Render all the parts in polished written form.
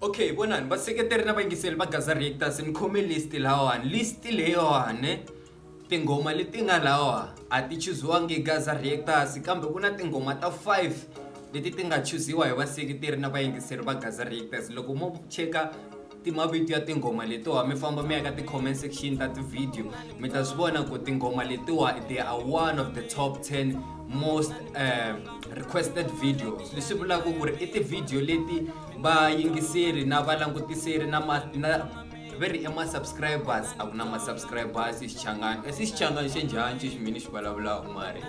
Okay vonani vaseketeri na vayingiseri va Gaza Reactors ni khome list lahawani list leyiwani tinghoma leti nga lawa a ti chuziwangi hi Gaza Reactors kambe ku na tinghoma ta 5 leti ti nga chuziwa hi vaseketeri na vayingiseri va Gaza Reactors loko mo cheka mavito ya tinghoma letiwa mi famba mi ya ka ti-comment section ta ti-video mi ta swi vona ku tinghoma letiwa they are one of the top 10 most requested videos leswi vulaka ku ri i ti-video leti vayingiseri na valangutiseri na na ve ri i ma-subscribers a ku na ma-subscribers i xichangani kasi xichangani xe njhani xexi mina xi vulavulaka mari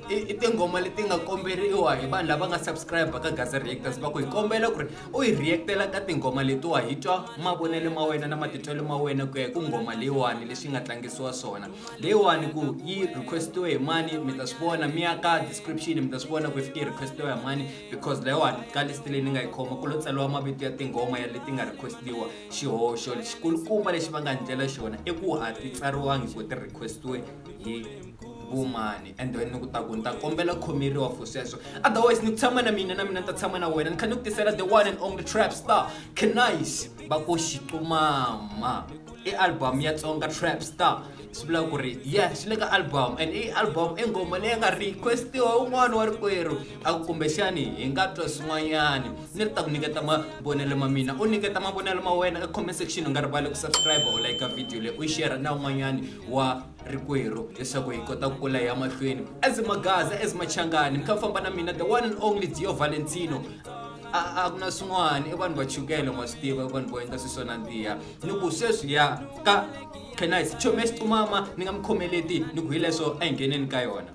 i tinghoma leti nga komberiwa hi vanhu lava nga subscribe ka Gaza Reactors va ku hi kombela ku ri u hi react-ela ka tinghoma letiwa hi twa mavonelo ma wena na matitwelo ma wena ku ya hi ku nghoma leyiwani leswi nga tlangisiwa swona leyiwani ku yi request-iwe hi mani mi ta swi vona mi ya ka description mi ta swi vona ku yi fike yi request-iwe hi mani because leyiwani ka list leyi ni nga yi khoma ku lo tsariwa mavito ya tinghoma ya leti nga request-iwa xihoxo xikulukumba lexi va nga ndlela xona i ku a ti tsariwangi ku ti request-iwe hi vumani and then ni ku ta ku ni ta kombela khomeriwa for sweswo otherwise ni ku tshama na mina na mina ni ta tshama na wena ni kha ni ku tisela the one and only trap star Knice va ku xiqumama i album ya Tsonga trap star swi vula ku ri yeah swi le ka album and i album i nghoma leyi nga requestiwa un'wana wa rikwerhu a ku kumbexani hi nga twa swin'wanyani ni ri ta ku nyiketa mavonelo ma mina u nyiketa mavonelo ma wena ka comment section u nga rivali ku subscribe u like video leyi u yi share na un'wanyani wa rikwerhu leswaku hi kota ku kula hi ya mahlweni as magaza as machangani mi kha mi famba na mina the one and only Dio Valentino a ku na swin'wana i vanhu va chukele ma swi tiva i vanhu vo endla swi swo nandziha ni ku sweswi ya ka Kenice chomi ya xiqumama ni nga mi khomeleti ni ku hi leswo a hi ngheneni ka yona.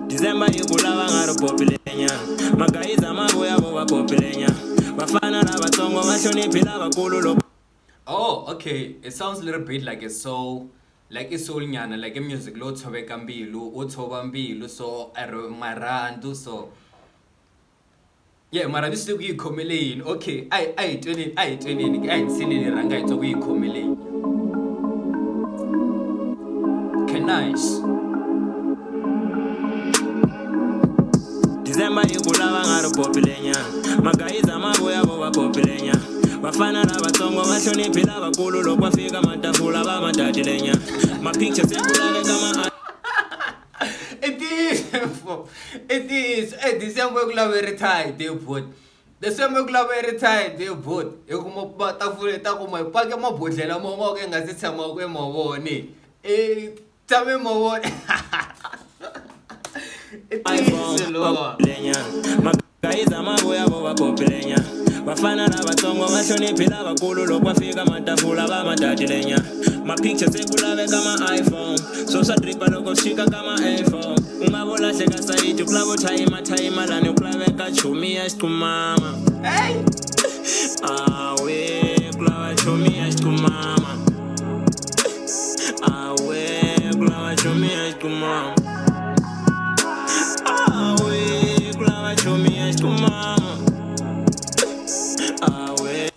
December yi ku lava nga ri popilenya magayiza ma vuya vo va popilenya vafana lavatsongo va hloniphi lavakulu loko. Oh, okay. It sounds a little bit like a soul, like i soul nyana, like a music lowu tshoveka mbilu, wo tshova mbilu so or marhandzu so. Yeah, mara ni swi ku yi khomele yini. Okay, a hi a hi tweneni, a hi tweneni, a hi tshineni rhanga hi twa ku yi khomele yini. Okay, nice. December yi ku lava nga ri popilenya magayiza ma vuya vo va popilenya vafana lavatsongo va hloniphi lavakulu loko va fika matafula va ma tatilenya ma-picture se ku laveka ma I ntiyiso i ntiyiso e December yi ku lava yi ri tight he buti December yi ku lava yi ri tight he buti hi kuma matafula hi ta kuma hi pake mabodhlela mo nga ka hi nga se tshamaka hi ma voni i tshame ma vona i ntiyiso lowa. Magayiza ma vuya vo va popilenya vafana lavatsongo va hloniphi lavakulu loko va fika matafula va ma tatilenya ma-picture se ku laveka ma-iphone swo swa dripa loko swi fika ka ma-a4 u nga vo lahleka sayiti ku lavo thayima thayima lani ku laveka chomi ya xiqumama awe ku lava chomi ya xiqumama awe ku lava chomi ya xiqumama awe ku lava chomi ya xiqumama awe.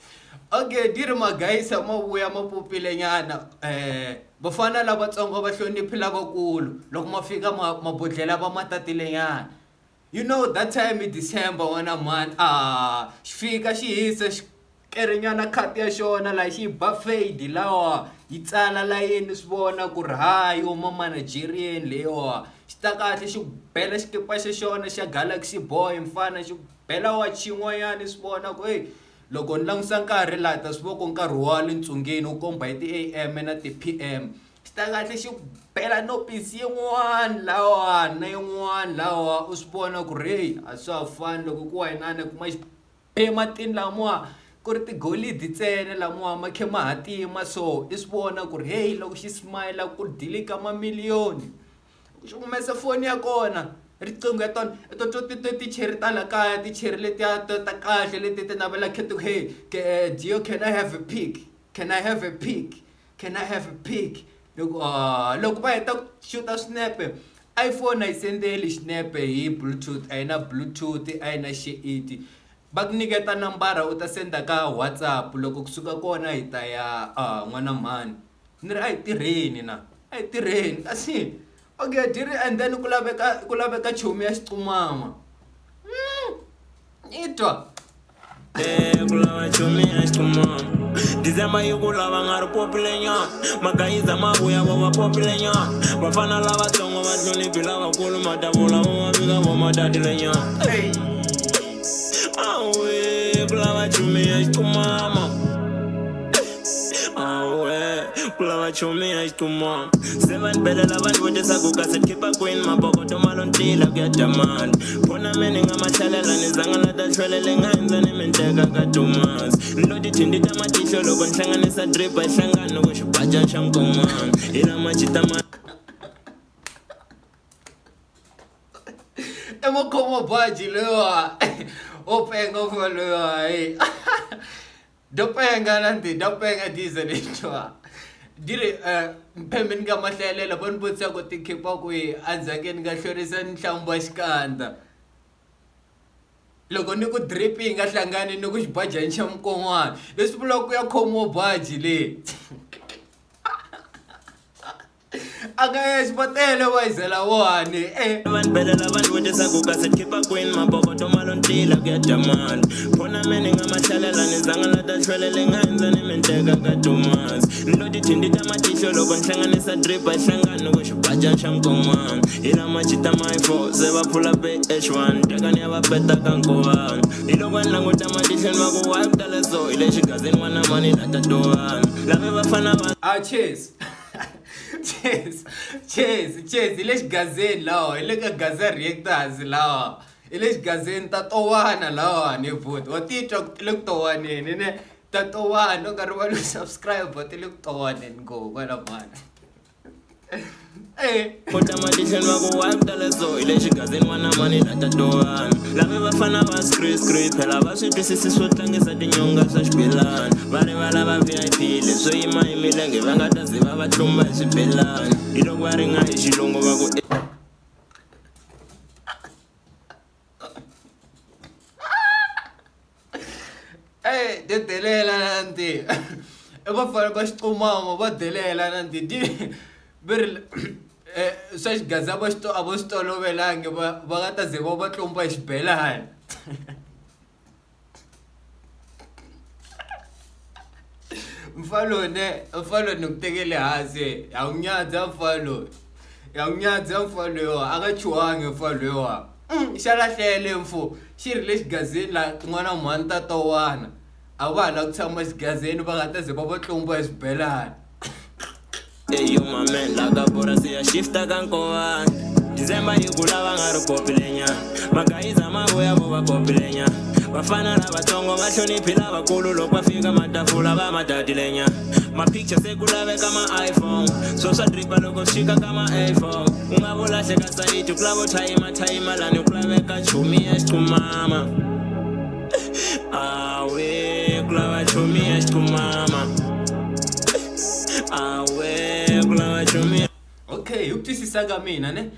Okay di ri magayisa ma vuya ma popile nyana vafana lavatsongo va hloniphi lavakulu loko ma fika ma mabodhlela va ma tatile nyana you know that time i December n'wana mhani a xi fika xi hisa xi kere nyana khati ya xona laha xi yi ba fade lawa yi tsala layeni swi vona ku ri ha yi huma manajerieni leyiwa xi ta kahle xi ku bela xikipa xa xona xa Galaxy boy mfana xi ku bela wachi yin'wanyana swi vona ku heyi loko ni langusa nkarhi laha ta swi vona ku nkarhi wa le ntsungeni wu komba hi ti-A_M na ti-P_M xi ta kahle xi ku bela no pisi yin'wana lawani na yin'wana lawa u swi vona ku ri heyi a swa ha fani loko ku wa inani kuma xi ematini lamawa ku ri tigolidi ntsena lamawa ma kha ma hatima so i swi vona ku ri heyi loko xi smayila ku dilika mamiliyoni xi humesa foni ya kona riqingho ya tona i to twa ticheri ta la kaya ticheri letiya ta ta kahle leti ti navelaka ti ku hey Gio can I have a pic can I have a pic can I have a pic loko loko va heta ku xuta swinepe iPhone a yi sendeli xinepe hi bluetooth a yi na bluetooth a yi na xeiti va ku nyiketa nambara u ta senda ka WhatsApp loko kusuka kona hi ta ya n'wana mhani ni ri a hi tirheni na a hi tirheni kasi. Okay diri and then ku laveka ku laveka chomi ya xiqumama. I twa. Ku lava chomi ya xiqumama. December yi ku lava nga ri popile nyana. Magayiza ma vuya vo va popile nyana. Vafana lavatsongo va hloniphi lavakulu matavula vo va vika vo matatile nyana. Awe ku lava chomi ya xiqumama. Awe ku lava chomi ya xiqumama. Se va ni belela va ni vutisa ku kasi khipa kwini mabokoto ma lo ntila ku ya dya mali. Phona me ni nga ma hlalela ni zanga la ta hlwelele nga hundza ni mi teka ka Thomas. Ni lo ti thindi ta matihlo loko ni hlanganisa drip a yi hlangani ku xibaja xa nkomana. Hi lama chita ma I mukhomo baji loyiwa wo penga u fana loyiwa hey. Dyo penga na ndzi dyo penga diesel lexwa di ri mphembe ni nga ma hlayelela vo ni vutisa ku ti khipa kwihi a ndzhaku ni nga hlwerisa ni hlamba xikandza loko ni ku drip yi nga hlangani ni ku xibajani xa mukon'wana leswi vulaka ku ya khomiwa baji leyi. A nga ya xibotele va yizela wani e Va ni belela va ni vutisa ku kasi khipa kwini mabokoto ma lo ntila ku ya dya mali. Phona me ni nga ma hlalela ni zanga la ta hlwelele nga hundza ni mi teka ka Thomas. Ni lo ti thindi ta matihlo loko ni hlanganisa drip a yi hlangani ku xibaja xa nkomana. Hi lama chita ma i4 se va pfula PH1 teka ni ya va peta ka nkovana. Hi loko ni languta matihlweni va ku why ku tale so hi le xigazini n'wana mani la ta tovana. Lave vafana va Ah cheers. Cheers. Cheers, cheers. Hi le xigazeni lawa, hi le ka Gaza Reactors lawa. Hi le xigazeni ta towana lawa ni buti. Wa titwa ku ti le ku towaneni ne? Ta towana u nga rivali ku subscribe ti le ku towaneni ngopfu kwala mhani. Eh. Kota matihlweni va ku why ku tale so hi le xigazini n'wana mani la ta tovana. Lave vafana va screw screw phela va swi twisisi swo tlangisa tinyonga swa xibelani. Va rivala va VIP leswo yima hi milenge va nga ta ze va va tlumba hi swibelani. Hi loko va ringa hi xilungu va ku Ey ti delela nanti i vafana va xiqumama va delela nanti ti ve ri swa xigaza va swi a vo swi tolovelangi va va nga ta ze va va tlumba hi xibelani. Mfana loyi ne mfana loyi ni ku tekele hansi ha wu nyadza mfana loyi ya wu nyadza mfana loyiwa a nga chuhangi mfana loyiwa xa lahlele mfo xi ri le xigazini la tin'wana mhani ta towana a va ha lava ku tshama xigazini va nga ta ze va va tlumba hi swibelani. Hey you my man la ka purasi ya shifta ka nkovana December yi ku lava nga ri popile nyana Magayiza ma vuya vo va popile nyana Vafana lavatsongo va hloniphi lavakulu loko va fika matafula va ma tatile nyana Ma-picture se ku laveka ma-iPhone Swo swa dripa loko swi xika ka ma-A4 U nga vo lahleka sayiti ku lavo thayima thayima lani ku laveka chomi ya xiqumama Awe ku lava chomi ya xiqumama Awe ku lava chomi Okay hi ku twisisa ka mina ne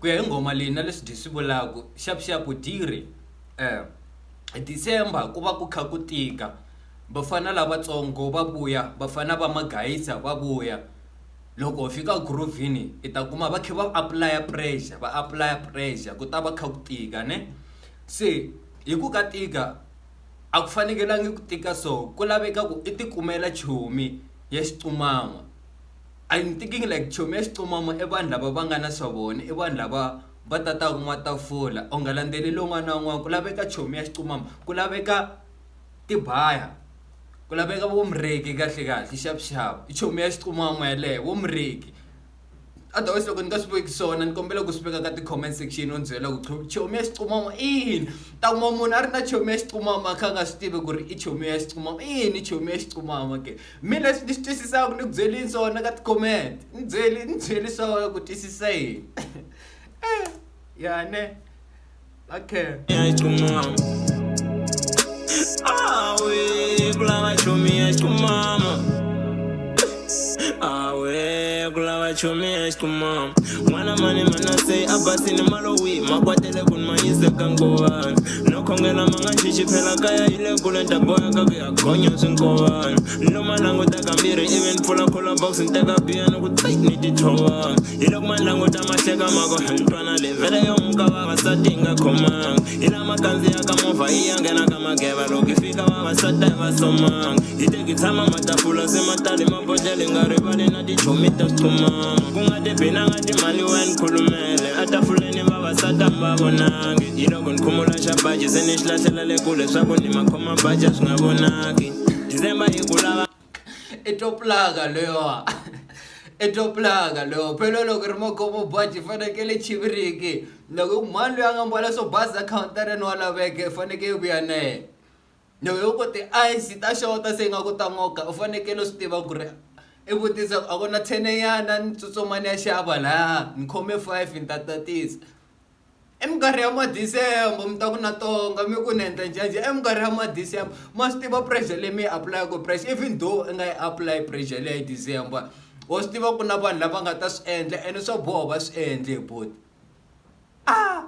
ku ya hi nghoma leyi na leswi dyi swi vulaka xapuxapu dyi ri December ku va ku kha ku tika vafana lavatsongo va vuya vafana va magayisa va vuya loko ho fika groove-ni i ta kuma va kha va apply pressure va apply pressure ku ta va kha ku tika ne se hi ku ka tika a ku fanekelangi ku tika so ku laveka ku i tikumela chomi ya xiqumama I'm thinking like chomi ya xiqumama i vanhu lava va nga na swa vona i vanhu lava va tataka matafula u nga landzeleli un'wana na un'wana ku laveka chomi ya xiqumama ku laveka tibaya ku laveka vo mureki kahle kahle xavuxavu i chomi ya xiqumama yeleyo vo mureki otherwise loko ni nga swi veki swona ni kombela ku swi veka ka ti-comment section u ni byela ku chomi ya xiqumama i yini ta kuma munhu a ri na chomi ya xiqumama a kha a nga swi tivi ku ri i chomi ya xiqumama i yini chomi ya xiqumama ke mi leswi ni swi twisisaka ni ku byelini swona ka ti-comment ni byeli ni byeli swona ku twisisa yini ya ne okay ya xiqumama Awe ku lava chomi ya xiqumama Awe ku lava lava chomi ya xikumama n'wana mani mana se a basini malowi makwatele ku ni mayise ka nkovana no khongela ma nga xixi phela kaya yi le kule ni ta boheka ku ya gonya swinkovana ni lo ma languta kambirhi ivi ni pfula cooler box ni teka biya ni ku tsi ni tithova hi loko ma languta ma hleka ma ku ntwana le vhele yo muka vavasati yi nga khomanga hi lama kandziyaka movha yi ya nghena ka mageva loko yi fika vavasati a va somanga hi teki tshama matafula se matali mabodlele nga rivali na tichomi ta swiqumama ku nga tibinanga timali we ni khulumele a tafuleni vavasati a mi va vonangi hi loko ni khumula xa baji se ni xi lahlela le kule swa ku ni makhoma baji a swi nga vonaki December yi ku lava i to plug-a leyiwa i to plug-a leyo phela loko ri magomo baji fanekele chiviriki loko mhani loyi a nga mbala swo basa khawuntareni wa laveka i fanekele i vuya na yena loko yo ku ti-ice ta xota se ingaku ta n'oka u fanekele u swi tiva ku ri i vutisa a ku na thenenyana ni tsutsuma ni ya xava laya ni khome five ni ta tatisa. I minkarhi ya ma-December mi ta ku na tonga mi ku ni endla njhani i minkarhi ya ma-December ma swi tiva pressure leyi mi yi apulayaku pressure even though i nga yi apply pressure leyi hi December wa swi tiva ku na vanhu lava nga ta swi endla ene swa boha va swi endle buti a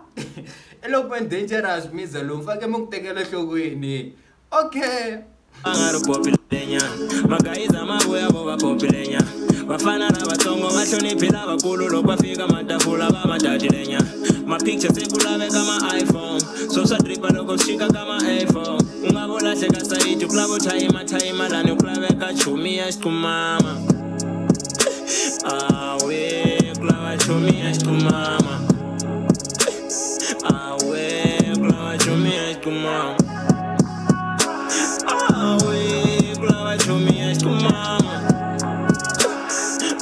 i loko va ni dangerous miza lowu mi fanekele mi ku tekela enhlokweni okay. Va nga ri popilenyana magayiza ma vuya vo va popilenyana vafana lavatsongo va hloniphi lavakulu loko va fika matafula va ma tatilenyana ma-picture se ku laveka ma-iphone swo swa dripa loko swi xika ka ma-a4 u nga vo lahleka sayiti ku lavo thayima thayima lani ku laveka chomi ya xiqumama awe ku lava chomi ya xiqumama awe ku lava chomi ya xiqumama awe ku lava chomi ya xiqumama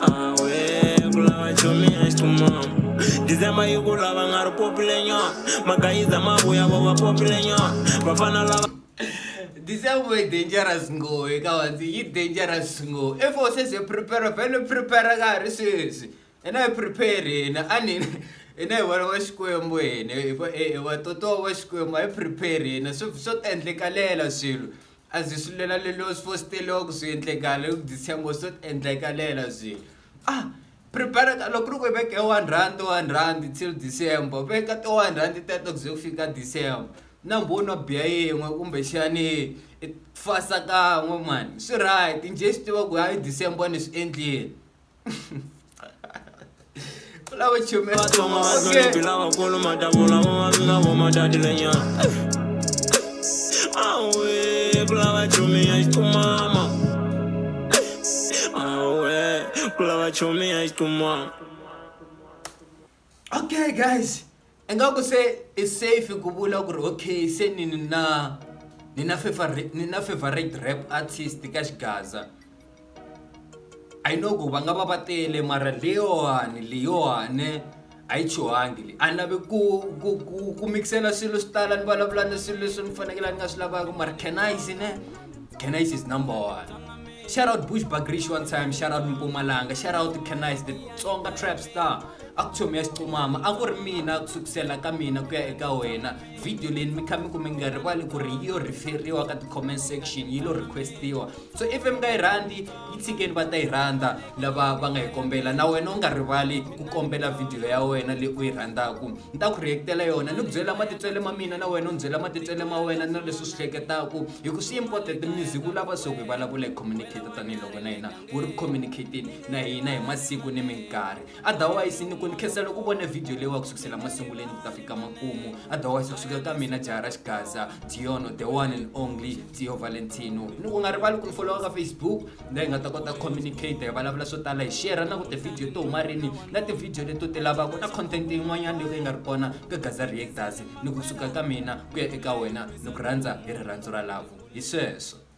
awe ku lava chomi ya xiqumama December yi ku lava nga ri popilenyana magayiza ma vuya vo va popilenyana vafana lava December yi dangerous ngopfu eka vanhu yi dangerous ngopfu if u se ze prepare vhele prepare ka ha ri sweswi hina hi prepare hina a ni hina hi vana va Xikwembu hina hi va hi vatotiwa va Xikwembu a hi prepare hina swo swo ti endlekalela swilo a ze swi lwela leriwa swi fosteriwa ku swi endlekala hi ku December swo ti endlekalela swilo a prepare ka loko ku ri ku i veke one rand one rand till December veka ti one rand teto ku ze ku fika December na hambi wo nwa biya yin'we kumbexani i fasa kan'we mani swi right njhe swi tiva ku hayi December ni swi endlile. Ku lava chume Vatsonga va hloniphi lavakulu matavula vo va fika vo matatilenyana awe ku lava chomi ya xiqumama awe ku lava chomi ya xiqumama okay guys ingaku se i safe ku vula ku ri okay se ni na ni na favorite ni na favorite rap artist ka xigaza I know ku va nga va va tele mara leyiwani leyiwani a yi chuhangi leyi a ni lavi ku ku ku ku mikisela swilo swo tala ni vulavula na swilo leswi ni fanekele ni nga swi lavaka mara Cannice ne Cannice is number one shout out Bush Bagrish one time shout out Mpumalanga shout out Cannice the Tsonga trap star a ku chomi ya xiqumama a ku ri mina ku sukusela ka mina ku ya eka wena video leyi mi kha mi ku mi nga rivali ku ri yi yo referiwa ka ti-comment section yi lo requestiwa so if mi nga yi rhandzi yi tshikeni va ta yi rhandza lava va nga yi kombela na wena u nga rivali ku kombela video ya wena leyi u yi rhandzaka ni ta ku react-ela yona ni ku byela matitwelo ma mina na wena u ni byela matitwelo ma wena na leswi u swi hleketaka hi ku swi important music wu lava swo ku hi vulavula hi communicate tanihiloko na hina wu ri ku communicate-eni na hina hi masiku ni minkarhi otherwise ni ku ni khensa loko u vone video leyi wa ku sukisela masunguleni ku ta fika makumu otherwise kusuka ka mina jaha ra xigaza Diono the one and only Tio Valentino ni ku nga rivali ku ni followa ka Facebook la hi nga ta kota communicate hi vulavula swo tala hi share na ku ti-video to huma rini na ti-video leti u ti lavaka na content yin'wanyana leyi nga ri kona ka Gaza Reactors ni kusuka ka mina ku ya eka wena ni ku rhandza hi rirhandzu ra love hi sweswo.